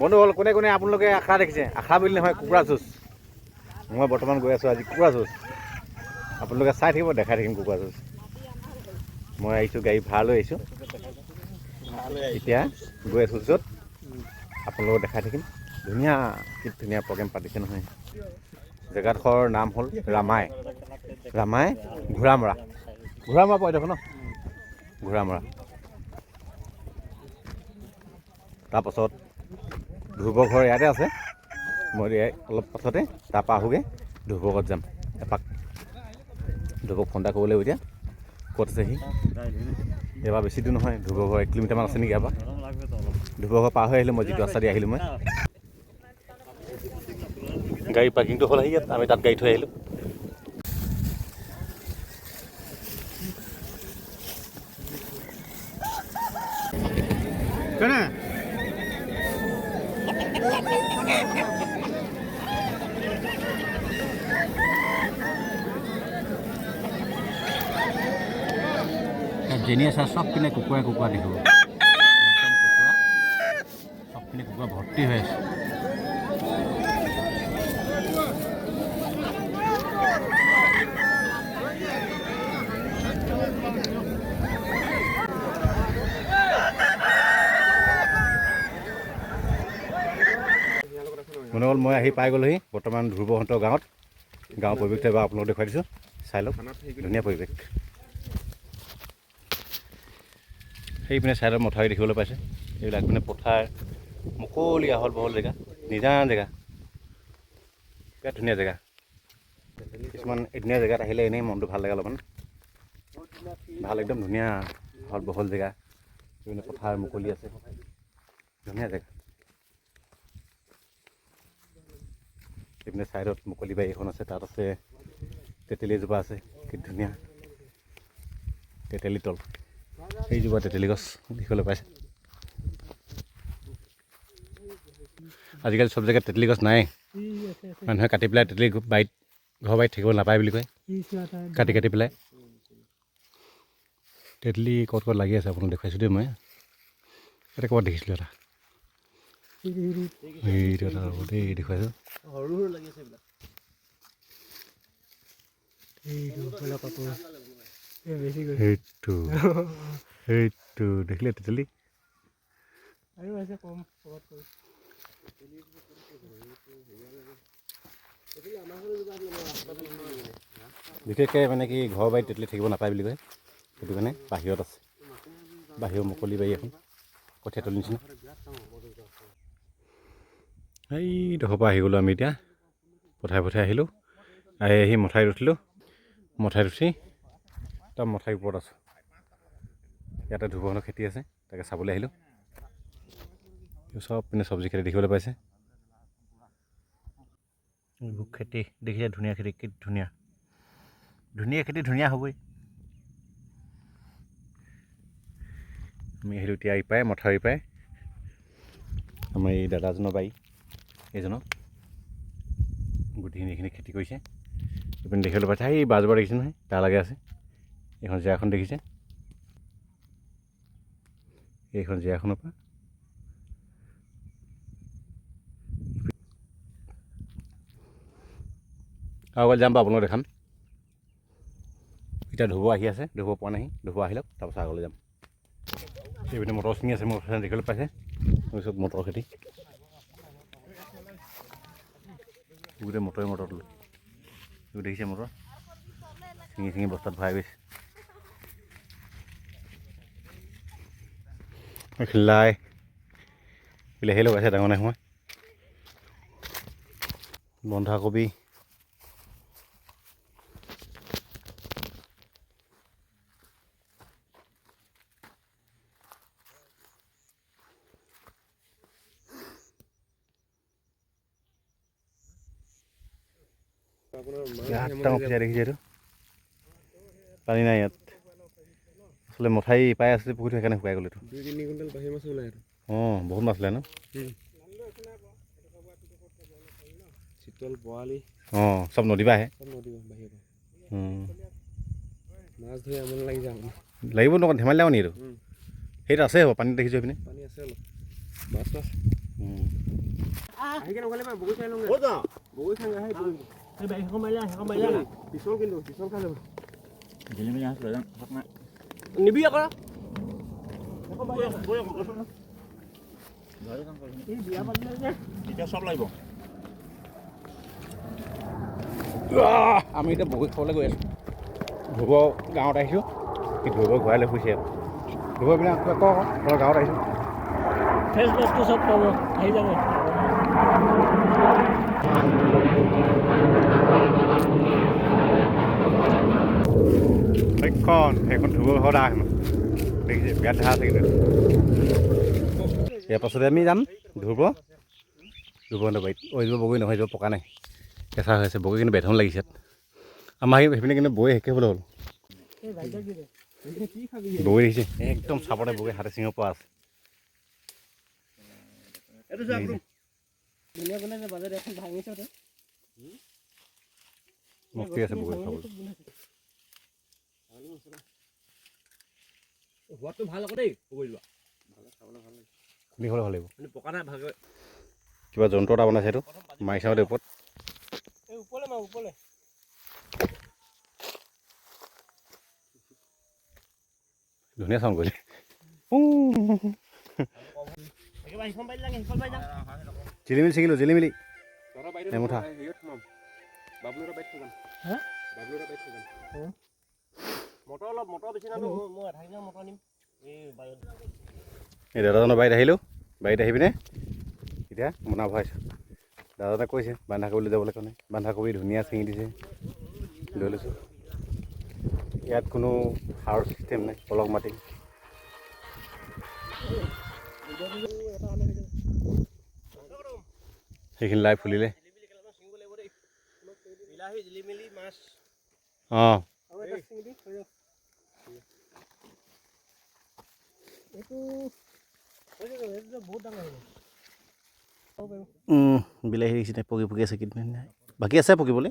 বন্ধুসকল, কোনে কোনে আপোনালোকে আখৰা দেখিছে? আখৰা বুলি নহয়, কুকুৰা যুঁজ। মই বৰ্তমান গৈ আছোঁ আজি কুকুৰা যুঁজ। আপোনালোকে চাই থাকিব, দেখাই থাকিম কুকুৰা যুঁজ। মই আহিছোঁ, গাড়ী ভাড়া লৈ আহিছোঁ। এতিয়া গৈ আছোঁ য'ত, আপোনালোকক দেখাই থাকিম। ধুনীয়া, কি ধুনীয়া প্ৰগ্ৰেম পাতিছে নহয়। জেগাডোখৰৰ নাম হ'ল ৰামাই, ৰামাই ঘোঁৰামৰা। ঘোঁৰামৰা পৰে দেখোন ন, ঘোঁৰামৰা। তাৰপাছত ধ্ৰুৱ ঘৰ ইয়াতে আছে। মই অলপ পাছতে তাৰপৰা আহোঁগৈ, ধ্ৰুৱঘৰত যাম এপাক। ধ্ৰুৱক ফোন এটা কৰিব লাগিব এতিয়া, ক'ত আছে সি। এইবাৰ বেছি দূৰ নহয়, ধ্ৰুৱ ঘৰ 1 কিলোমিটাৰমান আছে নেকি ইয়াৰ পৰা। ধ্ৰুৱ ঘৰ পাৰ হৈ আহিলোঁ মই, যিটো ৰাস্তা দি আহিলোঁ মই। গাড়ী পাৰ্কিংটো হ'ল আহি ইয়াত, আমি তাত গাড়ী থৈ আহিলোঁ। কেনে যেনি আছে চব পিনে কুকুৰাই কুকুৰা দেখিব, একদম কুকুৰা, চব পিনে কুকুৰা ভৰ্তি হৈ আছে। বন্ধুসকল, মই আহি পাই গ'লোহি বৰ্তমান ধ্ৰুৱহঁতৰ গাঁৱত। গাঁৱৰ পৰিৱেশটো এবাৰ আপোনালোক দেখুৱাই দিছোঁ, চাই লওক, ধুনীয়া পৰিৱেশ। সেইপিনে ছাইডত মথাউৰি দেখিবলৈ পাইছে। এইবিলাক পিনে পথাৰ, মুকলি আহল বহল জেগা, নিজান জেগা, বিৰাট ধুনীয়া জেগা। কিছুমান এদিনীয়া জেগাত আহিলে এনেই মনটো ভাল লাগে অলপমান, ভাল একদম ধুনীয়া আহল বহল জেগা। সেইপিনে পথাৰ মুকলি আছে, ধুনীয়া জেগা। সেইপিনে ছাইডত মুকলি বাৰী এখন আছে, তাত আছে তেতেলী এজোপা আছে, কি ধুনীয়া তেতেলী তল। সেইজোপা তেতেলী গছ দেখিবলৈ পাইছে। আজিকালি চব জেগাত তেতেলী গছ নাই, মানুহে কাটি পেলাই তেতেলী বাৰীত, ঘৰ বাৰীত থাকিব নাপায় বুলি কয়, কাটি কাটি পেলাই। তেতেলী ক'ত ক'ত লাগি আছে আপোনাক দেখুৱাইছোঁ দেই মই। ইয়াতে ক'ৰবাত দেখিছিলোঁ এটা, এইটো এটা ৰ'ব দেই, দেখুৱাইছোঁ। সেইটো সেইটো দেখিলে তেতেলী। বিশেষকৈ মানে কি, ঘৰ বাৰীত তেতেলী থাকিব নাপায় বুলি কয়, সেইটো কাৰণে বাহিৰত আছে। বাহিৰৰ মুকলি বাৰী এখন, কঠীয়া তলিৰ নিচিনা। সেইডোখৰ পৰা আহি গ'লোঁ আমি এতিয়া, পঠাই পঠাই আহিলোঁ। আহি আহি মথাউৰিত উঠিলোঁ, মথাউৰিত উঠি একদম মথাউৰিৰ ওপৰত আছোঁ। ইয়াতে ধ্ৰুৱহঁতৰ খেতি আছে, তাকে চাবলৈ আহিলোঁ। চব পিনে চব্জি খেতি দেখিবলৈ পাইছে। এইবোৰ খেতি দেখিছে, ধুনীয়া খেতি, কি ধুনীয়া ধুনীয়া খেতি, ধুনীয়া হ'বই। আমি আহিলোঁ এতিয়া ইপাৰে, মথাউৰি পাই। আমাৰ এই দাদাজনৰ বাৰী, এইজনৰ গোটেইখিনি এইখিনি খেতি কৰিছে। এইপিনে দেখিবলৈ পাইছে, এই বাজোপা দেখিছে নহয়, তাৰ লাগে আছে এইখন জেগাখন দেখিছে। এইখন জেগাখনৰ পৰা আৰু যাম বাৰু, আপোনালোক দেখাম। এতিয়া ধ্ৰুৱ আহি আছে, ধ্ৰুৱ পোৱা নাই, ধ্ৰুৱ আহি লওক, তাৰপাছত আগলৈ যাম। এইপিনে মটৰ ছিঙি আছে, মটৰ দেখিবলৈ পাইছে। চব মটৰ খেতি, গোটেই মটৰে মটৰ তোলে। এইবোৰ দেখিছে, মটৰ ছিঙি ছিঙি বস্তাত ভৰাই গৈছে। খিলাই বিলাহী লগাইছে, ডাঙৰ নাই হোৱা। বন্ধাকবি, বিৰাট ডাঙৰ ফিচাৰী দেখিছে এইটো। পানী নাই ইয়াত, আচলতে মথাউৰি পাই আছিলে পুখুৰীটো, সেইকাৰণে শুকাই গ'ল এইটো। 2-3 কুইণ্টেল বাহী মাছ ওলাই। অঁ, বহুত মাছ ওলাই ন? চিতল, বৰালি। অঁ, চব নদীৰ পৰা আহে। চব নদী বাহিৰৰ পৰা। মাছ ধৰি আমনি লাগি যায়। লাগিব নহয়, ধেমালি লাগো নেকি এইটো? সেইটো আছে হ'ব, পানীত দেখিছোঁ সেইপিনে। পানী আছে অলপ, মাছ মাছ। আমি এতিয়া বগৰী খাবলৈ গৈ আছোঁ। ধ্ৰুৱ গাঁৱত আহিছোঁ, ধ্ৰুৱ ঘূৰাই লৈ ফুৰিছে। ধ্ৰুৱ পিনে ক গাঁৱত আহিছোঁ, ফ্ৰেছ বস্তু চব পাব, আহি যাব। সেইখন সেইখন ধ্ৰুৱ ঘৰত আহ দেখিছে, বিৰাট ধা আছে। কিন্তু ইয়াৰ পাছতে আমি যাম ধ্ৰুৱ ধ্ৰুৱহঁতৰ বাৰীত। অ এইজোপা বগৰী নহয়, এইজোপা পকা নাই, কেঁচা হৈ আছে বগৰী, কিন্তু বেধন লাগিছে। আমাৰ সেইপিনে কিন্তু বগৰী শেষে হ'বলৈ হ'ল। বগৰী দেখিছে একদম চাপতে বগৰী হাতে ছিঙিব পৰা আছে। মস্তি আছে বগৰী খাবলৈ। খুন্দি খাবলৈ ভাল লাগিব। কিবা যন্ত্ৰ এটা বনাইছে, এইটো মাৰি চাওঁ ওপৰত। ধুনীয়া চাউণ্ড কৰিলে। জিলিমিলি ছিঙিলোঁ, জিলিমিলি এমুঠা। এই দাদাজনৰ বাৰীত আহিলোঁ, বাৰীত আহি পিনে এতিয়া মোনা ভৰাইছোঁ। দাদাজনে কৈছে বন্ধাকবি লৈ যাবলৈ কাৰণে, বন্ধাকবি ধুনীয়া ছিঙি দিছে, লৈ লৈছোঁ। ইয়াত কোনো সাৰৰ চিষ্টেম নাই, পলক মাটি। সেইখিনি লাই ফুলিলে। অঁ বিলাহী দেখিছে পকি পকি আছে, কিন্তু বাকী আছে পকিবলৈ,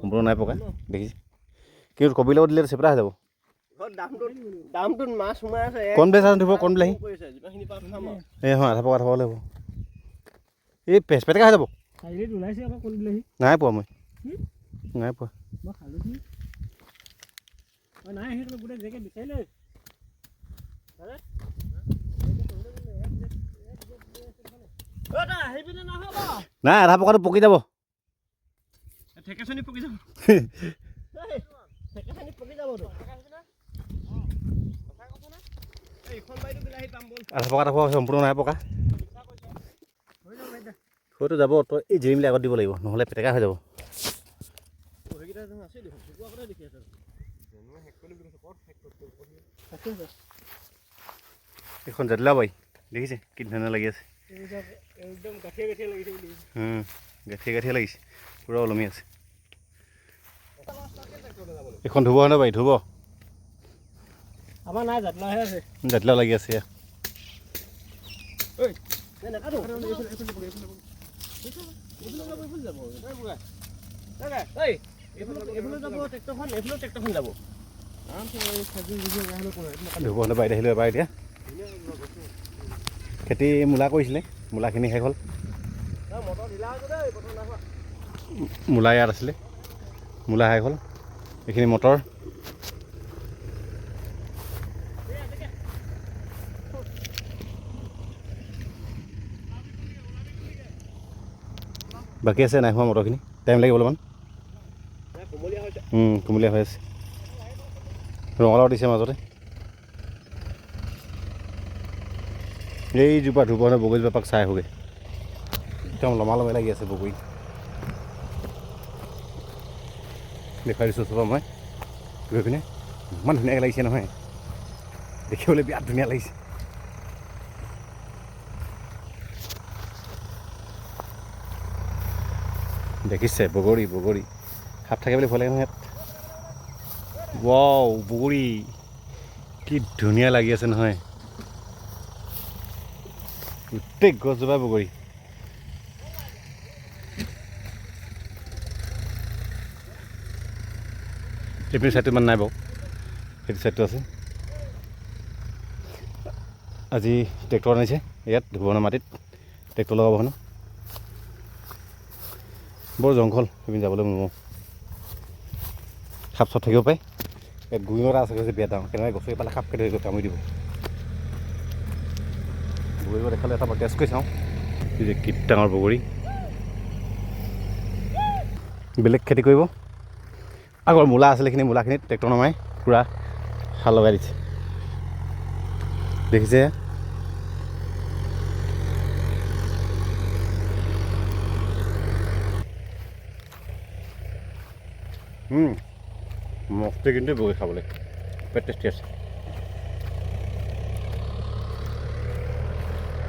সম্পূৰ্ণ নাই পকা দেখিছে। কিন্তু কবিৰ লগত দিলে চেপেটা হৈ যাব। কণ বিলাহী ধুব, কণ বিলাহী এই হয়, আধা পকা আধা পকা হ'ব। এই পেচ পেটেকা হৈ যাব। নাই পোৱা, মই নাই পোৱা। নাই, আধা পকাটো পকি যাব। আধা পকা আধা পকা সম্পূৰ্ণ নাই পকা, হয়তো যাব। তই এই জিলিমিলি আগত দিব লাগিব, নহ'লে পেটেকা হৈ যাব। এইখন জাতিলাও বাৰী দেখিছে কি ধুনীয়া লাগি আছে, গাঠিয়ে গাঠিয়ে লাগিছে, পূৰা ওলমি আছে। এইখন ধুব হয় বাৰী, ধুব জাতিলাও লাগি আছে। ধুবহঁতৰ বাৰীত আহিলোঁ এবাৰ। এতিয়া খেতি মূলা কৰিছিলে, মূলাখিনি শেষ হ'ল। মূলা ইয়াত আছিলে, মূলা শেষ হ'ল। এইখিনি মটৰ, বাকী আছে নাই হোৱা মটৰখিনি, টাইম লাগিব অলপমান। কুমলীয়া হৈ আছে, ৰঙালাও দিছে মাজতে। এইজোপা ধুবহঁতৰ বগৰীজোপা পাক চাই আহোগৈ, একদম লমা লমি লাগি আছে বগৰী। দেখুৱাই দিছোঁ ওচৰৰ মই গৈ পিনে, ইমান ধুনীয়াকৈ লাগিছে নহয়, দেখিবলৈ বিৰাট ধুনীয়া লাগিছে। দেখিছে বগৰী, বগৰী সাপ থাকে বুলি ভয় লাগে নহয় ইয়াত। ৱাও, বগৰী কি ধুনীয়া লাগি আছে নহয়, গোটেই গছজোপা বগৰী। এইপিনে চাইডটো ইমান নাই বাৰু, সেইটো চাইডটো আছে। আজি ট্ৰেক্টৰ আনিছে ইয়াত ধুবনৰ মাটিত, ট্ৰেক্টৰ লগাব হেনো। বৰ জংঘল, সেইপিনে যাবলৈ মন, সাপ চাপ থাকিব পাৰে। ইয়াত গুৰি এটা আছে কৈছে, বিৰাট ডাঙৰ, কেনেকৈ গছকি পালে সাপ কেটে কামুৰি দিব। বগৰী দেখালে এটা মই টেষ্ট কৰি চাওঁ। এই যে কি ডাঙৰ বগৰী। বেলেগ খেতি কৰিব। আগৰ মূলা আছিলে এইখিনি, মূলাখিনিত ট্ৰেক্টৰ নমাই পূৰা হাল লগাই দিছে, দেখিছে? মস্ত কিন্তু বগৰী খাবলৈ পেট টেষ্টি আছে।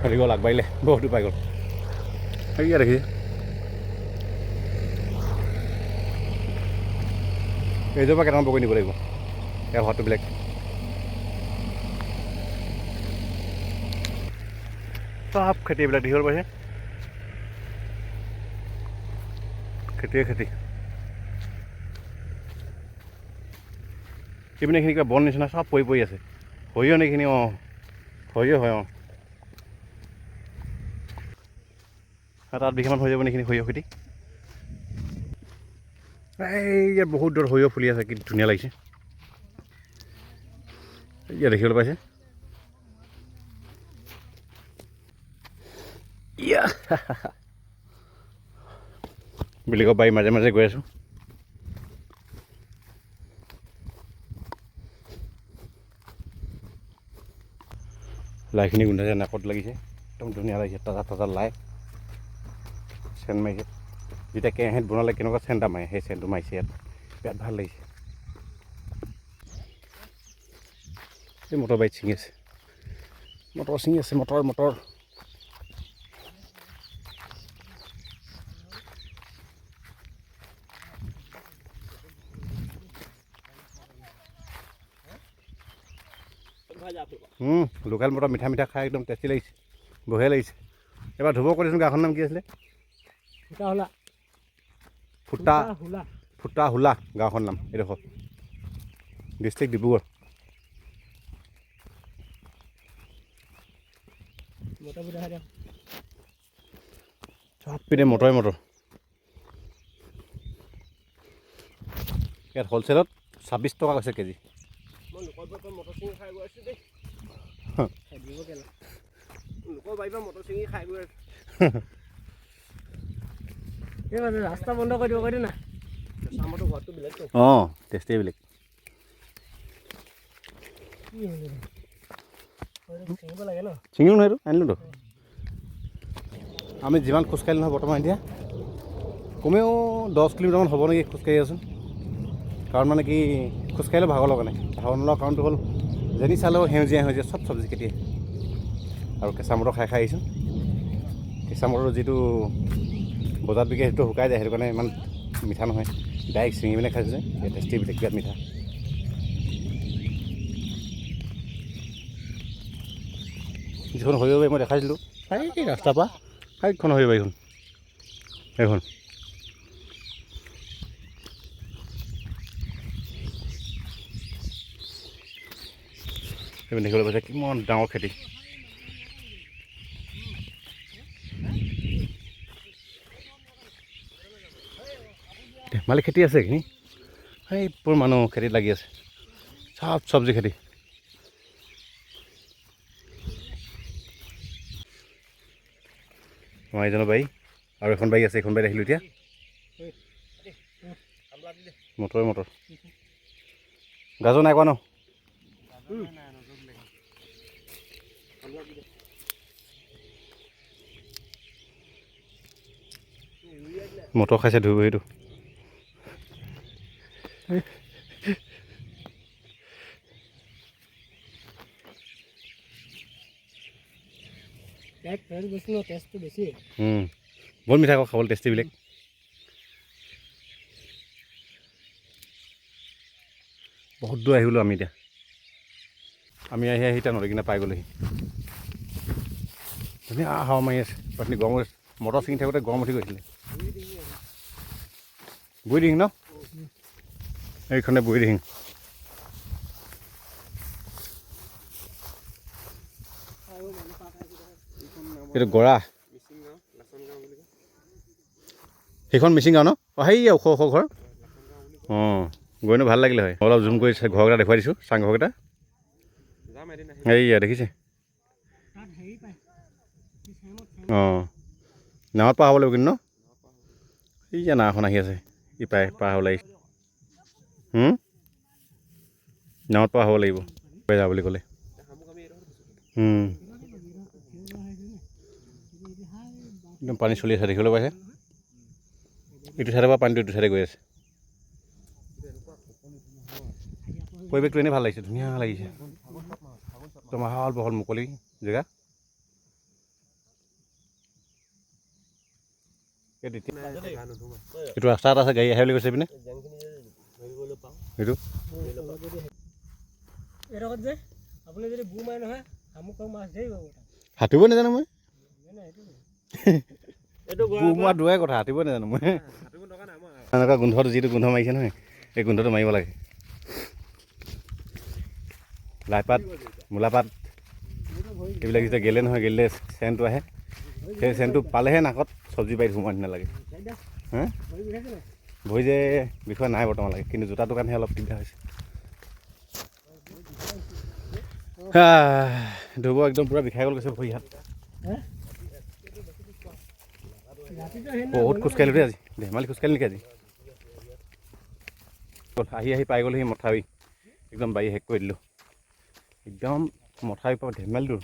হেৰি গ'ল, আগবাঢ়িলে বহুত দূৰ পাই গ'ল। সেইয়া দেখিছে, এইযোৰ পৰা কেইটামান বগৰী নিব লাগিব, ইয়াৰ সোৱাদটো বেলেগ। চব খেতি এইবিলাক দেখিবলৈ পাইছে, খেতিয়ে খেতি। এইপিনে এইখিনি কিবা বন নিচিনা চব পৰি পৰি আছে। সৰিয়হ নে এইখিনি? অঁ, সৰিয়হ হয়। অঁ, 7-8 বিঘামান হৈ যাব নেকি সৰিয়হ খেতি। এই ইয়াত বহুত দূৰত সৰিয়হ ফুলি আছে, কি ধুনীয়া লাগিছে। ইয়াত দেখিবলৈ পাইছে। ইয়া, বেলেগৰ বাৰীৰ মাজে মাজে গৈ আছোঁ। লাইখিনি গোন্ধাইছে, নাকত লাগিছে, একদম ধুনীয়া লাগিছে। তাজা তাজা লাই চেণ্ট মাৰিছে। যেতিয়া কেৰাহীত বনালে কেনেকুৱা চেণ্ট এটা মাৰে, সেই চেণ্টটো মাৰিছে ইয়াত, বিৰাট ভাল লাগিছে। এই মটৰ বাৰীত ছিঙি আছে, মটৰ ছিঙি আছে, মটৰ মটৰ। লোকেল মটৰ মিঠা মিঠা খাই একদম টেষ্টি লাগিছে, বঢ়িয়া লাগিছে। এবাৰ ধুব কৰিছোঁ। গাঁওখনৰ নাম কি আছিলে? ফুটা ফুটা হোলা গাঁওখনৰ নাম, এইডোখৰ ডিষ্ট্ৰিক্ট ডিব্ৰুগড়। চব পিনে মটৰে মটৰ। ইয়াত হ'লচেলত 26 টকা কৈছে কেজি। ৰাস্তা বন্ধ কৰি দিব, কৰি না। অঁ, টেষ্টেই বেলেগ। ছিঙিলো নহয়, এইটো আনিলোতো। আমি যিমান খোজকাঢ়িলোঁ নহয় বৰ্তমান, এতিয়া কমেও 10 কিলোমিটাৰমান হ'ব নেকি খোজকাঢ়ি আছোঁ। কাৰণ মানে কি, খোজকাঢ়িলেও ভাগৰ লগা নাই। ভাগৰ নলগা কাৰণটো হ'ল যেনি চালেও সেউজীয়া সেউজীয়া চব চব্জি খেতি আৰু কেঁচা মটৰ খাই খাই আহিছোঁ। কেঁচা মটৰ যিটো বজাৰত বিকে সেইটো শুকাই যায়, সেইটো কাৰণে ইমান মিঠা নহয়। ডাইৰেক্ট ছিঙি পিনে খাইছোঁ যে টেষ্টি বেলেগ, বিৰাট মিঠা। যিখন সৰিয়হ বাৰী মই দেখাইছিলোঁ এই ৰাস্তাৰ পৰা, সেইখন সৰিয়হ বাৰীখন, সেইখন। সেইপিনে দেখিবলৈ পাইছে কিমান ডাঙৰ খেতি। ধেমালি খেতি আছে এইখিনি, সেইবোৰ মানুহ খেতিত লাগি আছে, চব চব্জি খেতি। আমাৰ এইজনৰ বাৰী আৰু এখন বাৰী আছে, এইখন বাৰীত আহিলোঁ এতিয়া। মটৰে মটৰ। গাজৰ নাই কোৱা ন? মটৰ খাইছে ধুই সেইটো। বহুত মিঠা আকৌ খাবলৈ, টেষ্টি বেলেগ। বহুত দূৰ আহিলোঁ আমি এতিয়া। আমি আহি আহি এতিয়া নদী কিনাৰ পাই গ'লোহি। ধুনীয়া হাৱা মাৰি আছে, পাতনি গৰম মটৰ ছিঙি থাকোঁতে গৰম উঠি গৈছিলে। বুঢ়ীদিহিং ন? এইখনে বুঢ়ীদিহিং। এইটো গৰা, সেইখন মিচিং গাঁও ন? অঁ, সেই ওখ ওখ ঘৰ। অঁ, গৈনো ভাল লাগিলে হয়। অলপ জুম কৰি ঘৰকেইটা দেখুৱাই দিছোঁ, চাংঘৰকেইটা। যাম এদিন আহি। এইয়া দেখিছে। অঁ, নাৱত পাৰ হ'ব লাগিব কিন্তু ন? এইয়া নাওখন আহি আছে, ই পাই পাৰ হ'ব লাগিছে। নাৱত পাৰ হ'ব লাগিব যা বুলি ক'লে। একদম পানী চলি আছে, দেখিবলৈ পাইছে। ইটো চাইডৰ পৰা পানীটো ইটো চাইডে গৈ আছে। পৰিৱেশটো এনেই ভাল লাগিছে, ধুনীয়া লাগিছে। একদম আহল বহল মুকলি জেগা। এইটো ৰাস্তা এটা আছে, গাড়ী আহে বুলি কৈছে এইপিনে। এইটো সাঁতুৰিব নাজানো মই। বুৰ মৰা দূৰৰে কথা, সাঁতুৰিব নাজানো মই। এনেকুৱা গোন্ধটো, যিটো গোন্ধ মাৰিছে নহয়, এই গোন্ধটো মাৰিব লাগে। লাইপাত, মূলাপাত এইবিলাক যেতিয়া গেলে নহয়, গেলিলে চেনটো আহে। সেই চেনটো পালেহে নাকত চব্জি বাৰীত সোমোৱা নিচিনা লাগে। হে, ভৰি যে বিষয় নাই বৰ্তমান লাগে, কিন্তু জোতাটোৰ কাৰণেহে অলপ দিগদাৰ হৈছে। ধুব একদম পূৰা বিষাই গ'ল কৈছে ভৰি হাত। বহুত খোজকাঢ়িলোঁ দেই আজি, ধেমালি খোজকাঢ়িলোঁ নেকি আজি। আহি আহি পাই গ'লোহি মথাউৰি, একদম বাৰী শেষ কৰি দিলোঁ। একদম মথাউৰিৰ পৰা ধেমালি দূৰ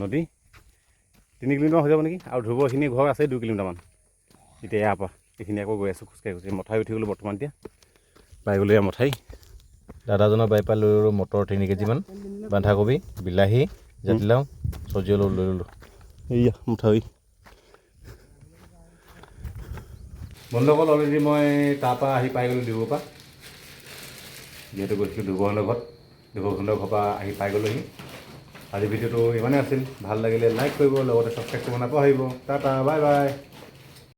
নদী, 3 কিলোমিটাৰ হৈ যাব নেকি। আৰু ধ্ৰুৱ এইখিনি ঘৰ আছে 2 কিলোমিটাৰমান। এতিয়া ইয়াৰ পৰা এইখিনি আকৌ গৈ আছোঁ খোজকাঢ়ি খোজকাঢ়ি। মথাউৰি উঠি গ'লোঁ বৰ্তমান, এতিয়া পাই গ'লোঁ ইয়াৰ মথাউৰি। দাদাজনৰ বাৰীৰ পৰা লৈ ল'লোঁ মটৰ 3 কেজিমান, বন্ধাকবি, বিলাহী, জাতিলাও, চব্জি অলপ লৈ ল'লোঁ। এইয়া মথাউৰি। বন্ধুসকল, অলৰেডি মই তাৰপৰা আহি পাই গ'লোঁ ডিব্ৰুগড়ৰ পৰা। যিহেতু গৈছিলোঁ ধ্ৰুৱহঁতৰ ঘৰত, ধ্ৰুৱহঁতৰ ঘৰৰ পৰা আহি পাই গ'লোহি। আজি ভিডিঅ'টো ইমানেই আছিল। ভাল লাগিলে লাইক কৰিব, লগতে ছাবস্ক্ৰাইব কৰিব নাপাহৰিব। Tata, bye bye.